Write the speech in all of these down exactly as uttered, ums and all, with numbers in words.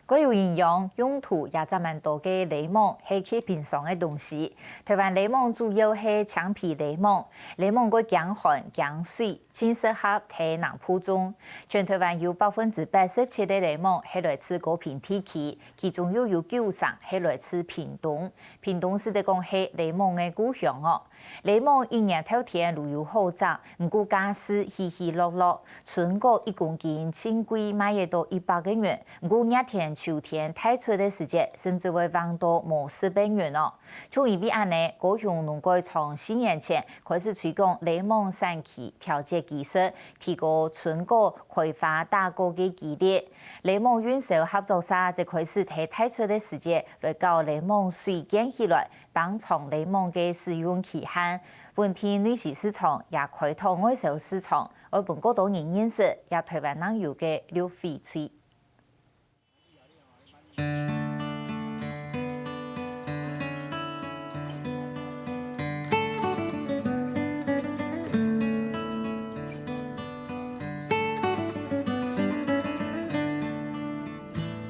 蓋有營養、用途也正蠻多个檸檬，係較平常个東西。臺灣檸檬主要係青皮檸檬，檸檬蓋驚寒、驚水，盡適合在南部種。全臺灣有百分之八十七个檸檬係來自高屏地區，其中又有九成係來自屏東。屏東使得講係檸檬个故鄉哦。 檸檬一年透天都有好摘，毋過價數起起落落，春果一公斤盡貴賣得到一百個銀，毋過熱天、秋天大出个時節，甚至會橫到無十個銀哦。就因為恁呢，高雄農改從四年前開始推廣檸檬產期調節技術，提高春果開花打果个機率。檸檬運銷合作社就開始在大出个時節來搞檸檬水建起來， 放長檸檬个使用期限，穩定內需市場也開拓外銷市場，愛分較多人認識這臺灣特有个綠翡翠。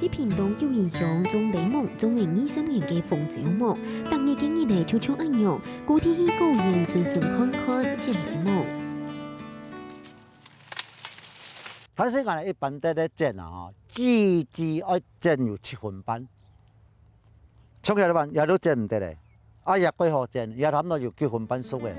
在屏東九營鄉種檸檬種了二十年个馮昭木，逐日个日仔就像恁樣， 固定去果園巡巡看看，剪檸檬。但是𠊎一般在這剪啊，吼，只只愛剪有七分半，像這般也都剪毋得咧，啊也蓋好剪，也差不多有九分半熟咧。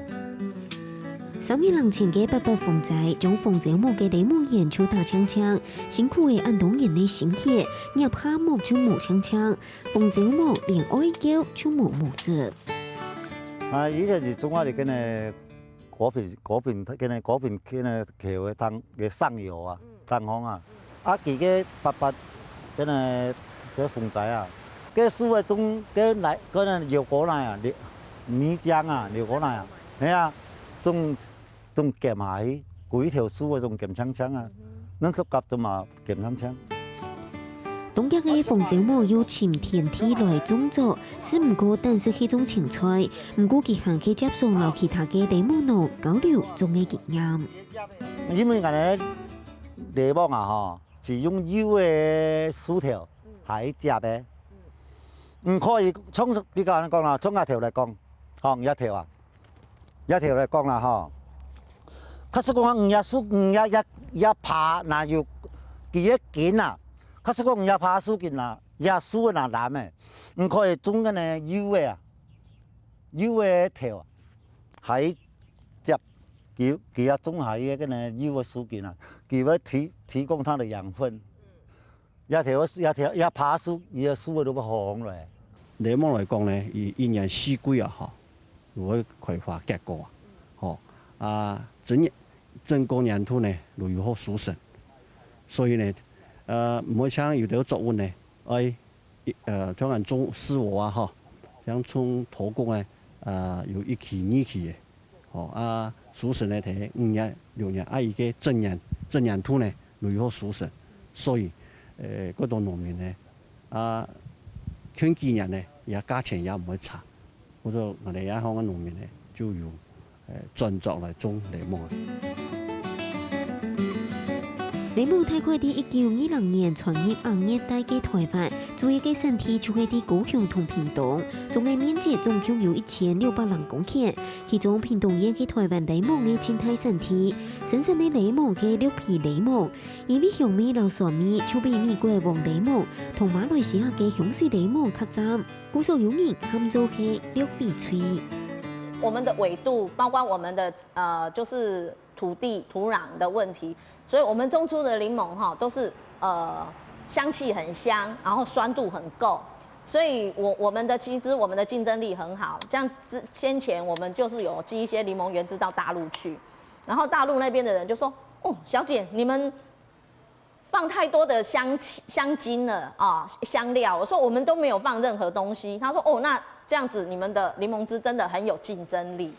三月零前个八八風災，將馮昭木个檸檬園就打淨淨，辛苦个恁多年个心血，捏下木就無淨淨，馮昭木連愛叫就無木子。啊，以前是種啊，你跟那 果品，果品，跟那果品，跟那口个當个上游啊，當方啊。啊，佢个八八，跟那个風災啊，个樹个種，个泥，个那油果泥啊，泥泥漿啊，油果泥啊，係啊，種種減下去，歸條樹个種減淨淨啊，恁熟甲都嘛減淨淨。當遽个馮昭木又尋田地來種作， 係毋過單食係種青菜，毋過佢還係接受摎其他个檸檬農交流種个經驗。因為𠊎等檸檬啊吼，係用幼个樹頭還接个，毋可以像比較恁講啦，像這頭來講，吼，這頭啊，這頭來講啦吼，假使講你這樹，你這這這杷若有幾个根啊，假使講你這杷樹根啊， 這樹个若爛个，毋可以種个呢幼个啊，幼个頭啊，還接佢佢也種下去个呢幼个樹根啊，佢會提提供佢个養分。這頭這頭這杷樹，佢个樹个都會好起來。檸檬來講呢，佢一年四季啊，吼，都會開花結果啊，吼啊，整整個年度呢，都有好收成。所以呢，呃，毋會像有兜作物呢， 愛呃，像恁種樹禾啊吼，像種土改个，呃，有一期、二期个，吼啊，收成呢，在五月、六月啊，一个整年、整年度呢，都有好收成，所以，呃，蓋多農民呢，啊，近幾年呢，也價錢也毋會差，故所𠊎等這項个農民呢，就有 呃，轉作來種檸檬。檸檬大概在一九二零年傳入亞熱帶个臺灣，主要个產地就係在高雄同屏東，總个面積總共有一千六百零公頃，其中屏東縣係臺灣檸檬个盡大產地，生產个檸檬係綠皮檸檬，因為香味摎酸味就比美國黃檸檬同馬來西亞个香水檸檬較讚。 故所有人喊做係綠翡翠。我們的緯度，包括我們的呃，就是土地土壤的問題，所以我們種出的檸檬哈，都是呃香氣很香，然後酸度很夠，所以我我們的其實我們的競爭力很好。像之先前我們就是有寄一些檸檬原汁到大陸去，然後大陸那邊的人就說：“哦，小姐，你們 放太多的香氣、香精了啊，香料。”我說：“我們都沒有放任何東西。”他說：“哦，那這樣子你們的檸檬汁真的很有競爭力。”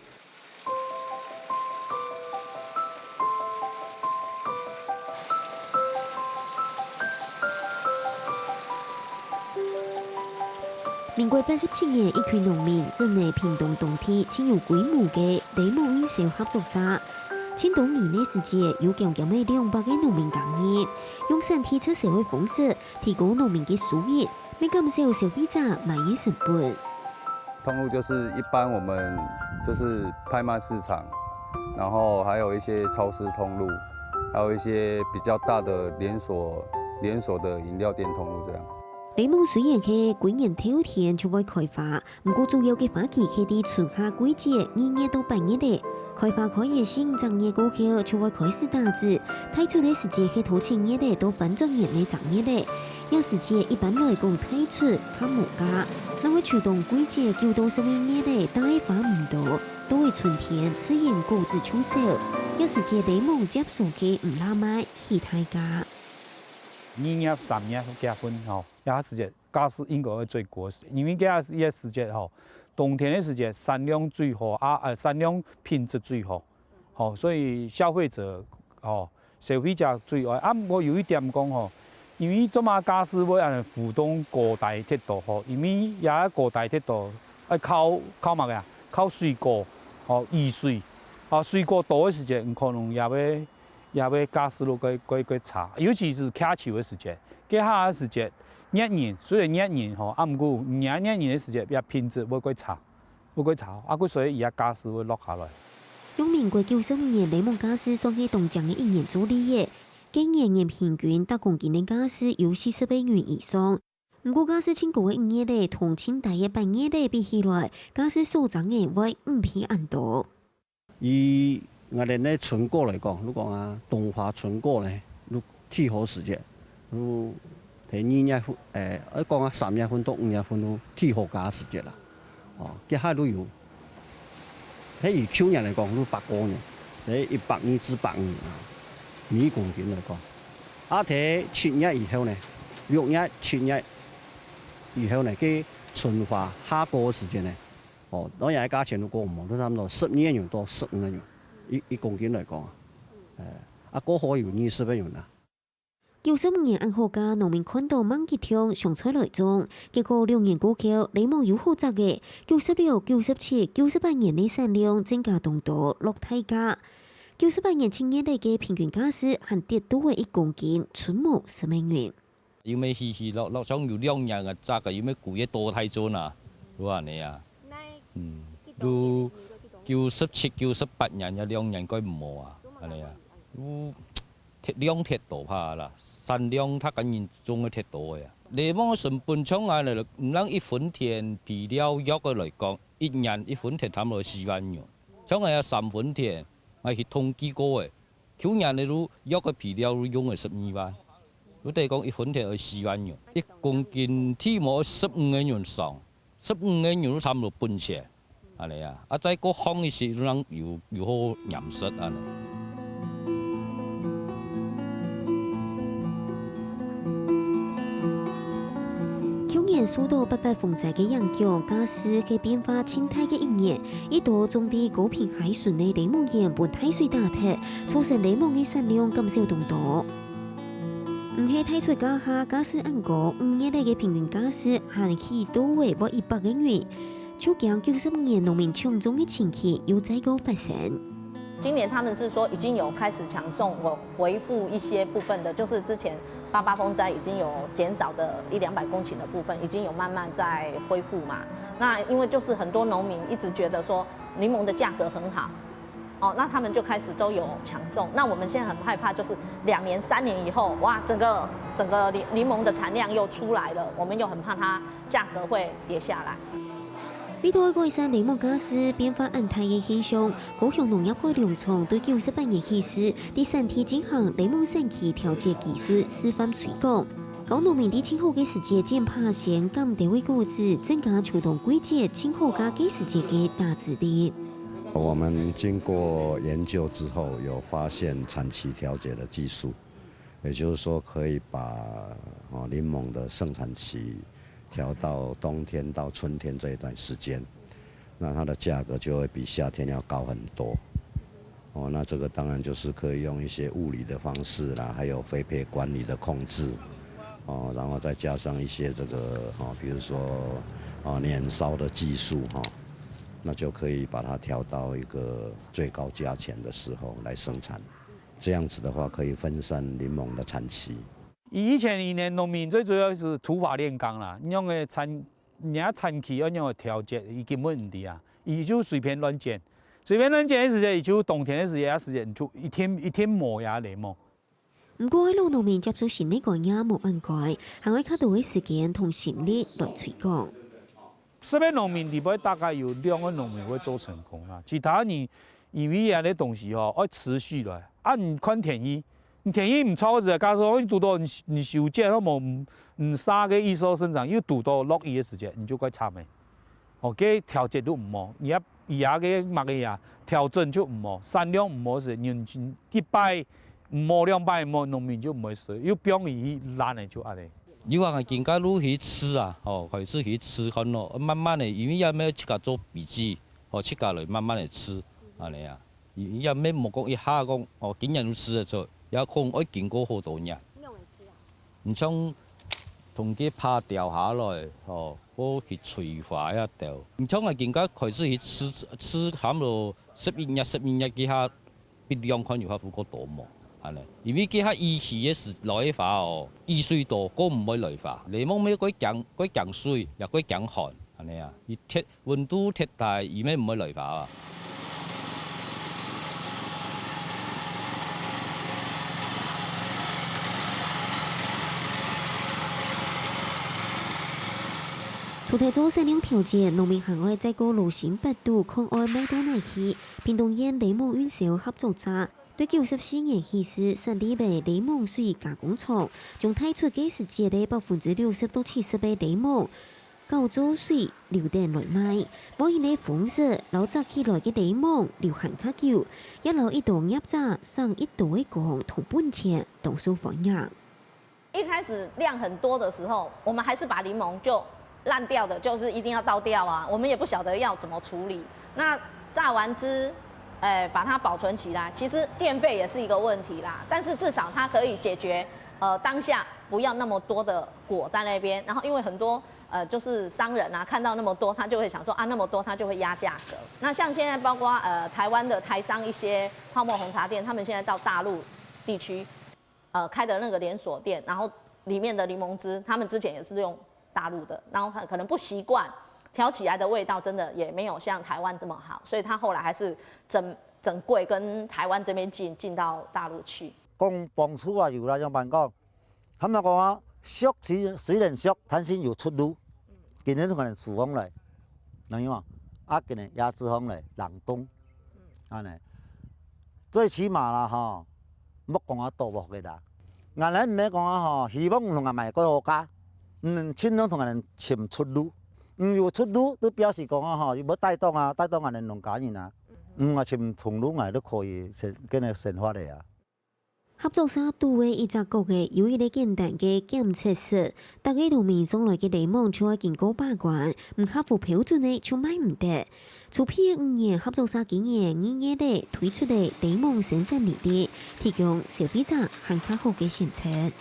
民國八十七年，一群農民整了屏東當地盡有規模个檸檬運銷合作社，盡多年个時節，有強強个兩百个農民加入，用產地直銷个方式提高農民个收益，乜減少消費者買个成本。通路就是一般我们就是拍卖市场，然后还有一些超市通路，还有一些比较大的连锁连锁的饮料店通路这样。檸檬雖然係歸年頭天就會開花， 毋過主要个花期係在春夏季節二月到八月咧。開花開个時正月過後就會開始打子，大出个時節係頭七月咧到翻轉年个正月咧。這時節一般來講大出較無價，若係秋冬季節九到十二月咧打个花毋多，到了春天自然果子就少。這時節檸檬接受个毋罅賣，起大價。二月、三月結婚吼，這時節 價數應該會最高，因為該个時節吼，冬天个時節產量最好，啊，呃，產量品質最好，吼，所以消費者吼，消費者最愛。啊，毋過有一點講吼，因為做麼个價數會恁樣浮動高低忒多吼，因為這个高低忒多，愛靠靠麼个啊？靠水果，吼，雨水，啊，水果多个時節，可能也會 也會價數會會會差，尤其是徛樹个時節，該下个時節，熱人，雖然熱人吼，啊毋過若熱人个時節，也品質會會差，會會差，啊故所以佢个價數會落下來。用民國九十五年檸檬價數算係當靚个一年做例仔，該年年平均逐公斤个價數有四十个銀以上。毋過價數盡高个一月仔，同盡低个八月仔比起來，價數所差个會五倍恁多。 以𠊎等个春果來講，如果講啊，冬花春果呢，如最好時節，如在二月份，誒，愛講啊，三月份到五月份，如最好價時節啦。哦，該下都有。係以舊年來講，如八個呢，係一百二至百五啊，每公斤來講。啊，在七月以後呢，六月、七月以後呢，該春花下個時節呢， 哦，當然價錢都過毋好，都差毋多十二个銀到十五个銀，一一公斤來講啊，誒，啊過好有二十个銀啊。九十五年恁好價，農民看到吂幾暢，想出來種，結果六年過後，檸檬有好摘个，九十六、九十七、九十八年个產量增加當多，落大價。九十八年七月仔个平均價數還跌到一公斤，賰無十个銀。 有乜起起落落，像有兩年个摘个，有乜舊个倒大尊啊，就恁呢啊。嗯，就九十七、九十八年，這兩年該無啊，恁呢啊。有忒量忒多怕啦，產量較緊人種个忒多个啊。檸檬成本像𠊎來，毋論一分田肥料藥个來講，一年一分田差毋多四萬元，像𠊎啊三分田，𠊎去統計過个， 舊年个都藥个肥料都用个十二萬，都等於講一分田愛四萬元，一公斤起碼愛十五个銀上，十五个銀都差毋多本錢，恁呢啊，啊再過放一息，都能有有好飲食恁呢。 舊年受到八八風災个影響，價數係變化盡大个一年，一度種在高屏溪脣个檸檬園分大水打忒，造成檸檬个產量減少當多。毋係大出價下價數恁高，五月仔个平均價數還起到會一百个銀，就驚九十五年農民搶種个情形又再過發生。 今年他们是说已经有开始抢种，有回复一些部分的，就是之前八八风灾已经有减少的一两百公顷的部分，已经有慢慢在恢复嘛。那因为就是很多农民一直觉得说檸檬的价格很好，哦，那他们就开始都有抢种。那我们现在很害怕，就是两年、三年以后，哇，整个整个檸檬的产量又出来了，我们又很怕它价格会跌下来。 為著改善檸檬價數變化恁大个現象，高雄農業改良場對九十八年起始，在產地進行檸檬產期調節技術示範推廣。教農民在盡好个時節剪拍先減低个果子，增加秋冬季節盡好價个時節个打子率。我們經過研究之後，有發現產期調節的技術，也就是說可以把哦檸檬的盛產期調到冬天到春天這一段時間，那它的價格就會比夏天要高很多。哦，那這個當然就是可以用一些物理的方式啦，還有肥配管理的控制，哦，然後再加上一些這個哦，比如說哦年燒的技術哈，那就可以把它调到一个最高价钱的时候来生产，这样子的话可以分散檸檬的产期。以前一年农民最主要是土法炼钢啦，用个产，你个产期要用个调节，伊根本毋知啊，伊就随便乱剪，随便乱剪个时节，伊就冬天个时节，啊时节就一定一定無呀檸檬。毋過，老農民接受新个觀念無恁快，還愛較多个時間同心力來推廣。 十个農民裡背大概有兩个農民會做成功啦，其他人因為恁个東西吼，愛持續來。啊，你看天氣，你天氣毋錯个時，假使講你堵到你你收節，好無，你下个一手生產又堵到落雨个時節，你就該慘个。哦，該調節都毋好，你也，你也个麼个呀，調整就毋好，產量毋好時，你一擺毋好兩擺毋好，農民就毋會收，又放佢去爛个就恁呢。 有啊，今个路去試啊，吼，開始去試看咯，慢慢个，因為也愛自家做筆記，吼，自家來慢慢个試，恁呢啊。也也愛無講一下講，哦，今年就試得出，也可能愛經過好多年。你像同佢拍掉下來，吼，或去催化一下掉。你像啊，今个開始去試試差不多十一月、十一月幾下， 筆量看有較負過多無，恁呢。因為佢較雨季个時來个話哦，雨水多，過毋會來花。檸檬乜過驚，過驚水，也過驚寒，恁呢啊。佢忒，溫度忒大，佢乜毋會來花啊。 除忒做產量調節，農民還愛再過羅新北肚看愛賣到哪去。屏東縣檸檬運銷合作社對九十四年起始設立个檸檬水加工廠，將大出个時節个百分之六十到七十个檸檬攪做水流等來賣。無因為風勢，摎摘起來个檸檬留還較久，也摎一兜業者省一兜个工同本錢，當受歡迎。 一開始量很多的時候，我們還是把檸檬就爛掉的，就是一定要倒掉啊，我們也不曉得要怎麼處理。那榨完汁，哎，把它保存起來，其實電費也是一個問題啦。但是至少它可以解決，呃，當下不要那麼多的果在那邊。然後因為很多呃就是商人啊，看到那麼多，他就會想說啊，那麼多他就會壓價格。那像現在包括呃台灣的台商一些泡沫紅茶店，他們現在到大陸地區 呃開的那個連鎖店，然後裡面的檸檬汁，他們之前也是用大陸的，然後可可能不習慣，調起來的味道真的也沒有像台灣這麼好，所以他後來還是整整櫃跟台灣這邊進進到大陸去。講幫助啊有啦，樣般講，他們講啊，俗雖雖然俗，但是有出路，今日同人處方來，能用啊，啊今日也處方來冷凍。 恁呢。最起碼啦吼，莫講啊多薄个啦。𠊎來毋係講啊吼，希望同人買過好價，嗯，盡量同人尋出路。嗯，有出路都表示講啊吼，有要帶動啊，帶動𠊎等農家人啊，嗯，啊尋通路啊，都可以生，跟佢生活个啊。 合作社肚个一隻角仔有一個簡單个檢測室，逐個農民送來个檸檬就愛經過把關，毋合乎標準个就賣毋得。出片五年，合作社今年二月仔推出个檸檬生產履歷，提供消費者還較好个選擇。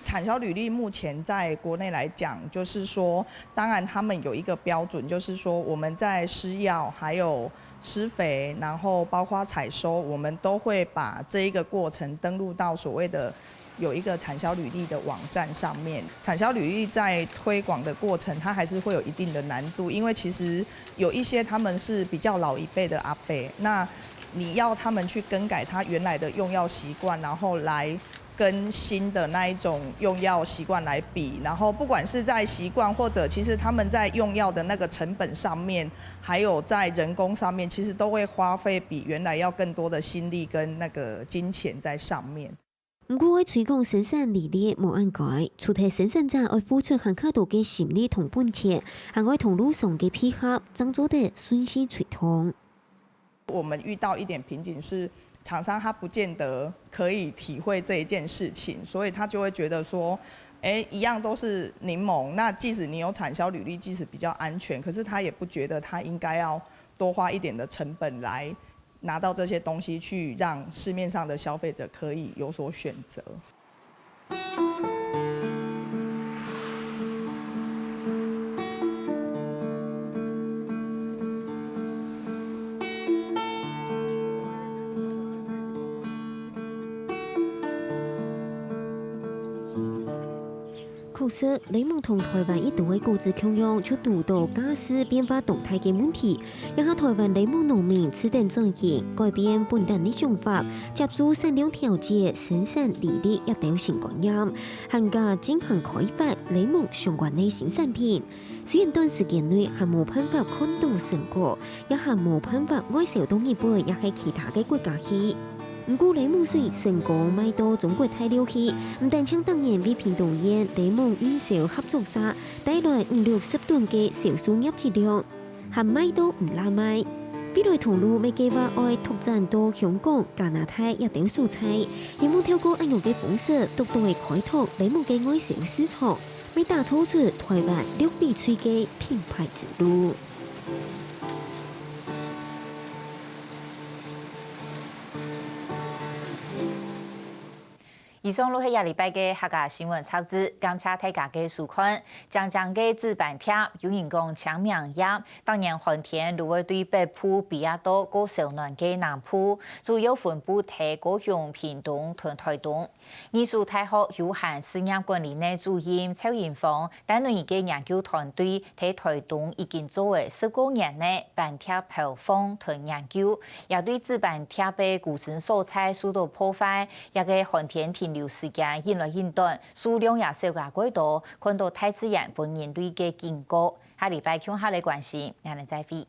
產銷履歷目前在國內來講，就是說，當然他們有一個標準，就是說我們在施藥，還有施肥，然後包括採收，我們都會把這一個過程登錄到所謂的有一個產銷履歷的網站上面。產銷履歷在推廣的過程，它還是會有一定的難度，因為其實有一些他們是比較老一輩的阿伯，那你要他們去更改他原來的用藥習慣，然後來 跟新的那一種用藥習慣來比，然後不管是在習慣，或者其實他們在用藥的那個成本上面，還有在人工上面，其實都會花費比原來要更多的心力跟那個金錢在上面。毋過愛推廣生產履歷無恁該，除忒生產者愛付出還較多个心力同本錢，還愛通路商个配合，正做得順序推動。 我們遇到一點瓶頸是，廠商他不見得可以體會這一件事情，所以他就會覺得說，哎，一樣都是檸檬，那即使你有產銷履歷，即使比較安全，可是他也不覺得他應該要多花一點的成本來拿到這些東西，去讓市面上的消費者可以有所選擇。確實，檸檬同臺灣已多个果子共樣，就堵著價數變化當大个問題。這下臺灣檸檬農民試等轉型，改變本旦个想法，接受產量調節、生產利率這兜新觀念，還加進行開發檸檬相關个新產品。雖然短時間內還無辦法看著成果，也還無辦法外銷到日本抑係其他个國家去。 毋過檸檬水成功賣到中國大陸去，毋單淨逐年為屏東縣檸檬運銷合作社帶來五六十噸个銷售業績量，還賣到毋罅賣。未來通路乜計畫愛拓展到香港、加拿大這兜所在，希望透過恁樣个方式，獨獨个開拓檸檬个外銷市場，乜打造出臺灣綠翡翠个品牌之路。 以上就係這禮拜个客家新聞雜誌，感謝大家个收看。靚靚个紫斑蝶，有人講青盲蝶，逐年寒天就會對北部飛啊到較燒暖个南部，主要分布在高雄、屏東同臺東。 義守大學有限事業管理个主任趙英芳帶等佢个研究團隊，在臺東已經做了十過年个斑蝶標放同研究，也對紫斑蝶个棲身所在受到破壞，這个寒天停留時間緊來緊短，數量也少加過多，看到大自然分人類个警告。下禮拜共下來關心，𠊎等再會。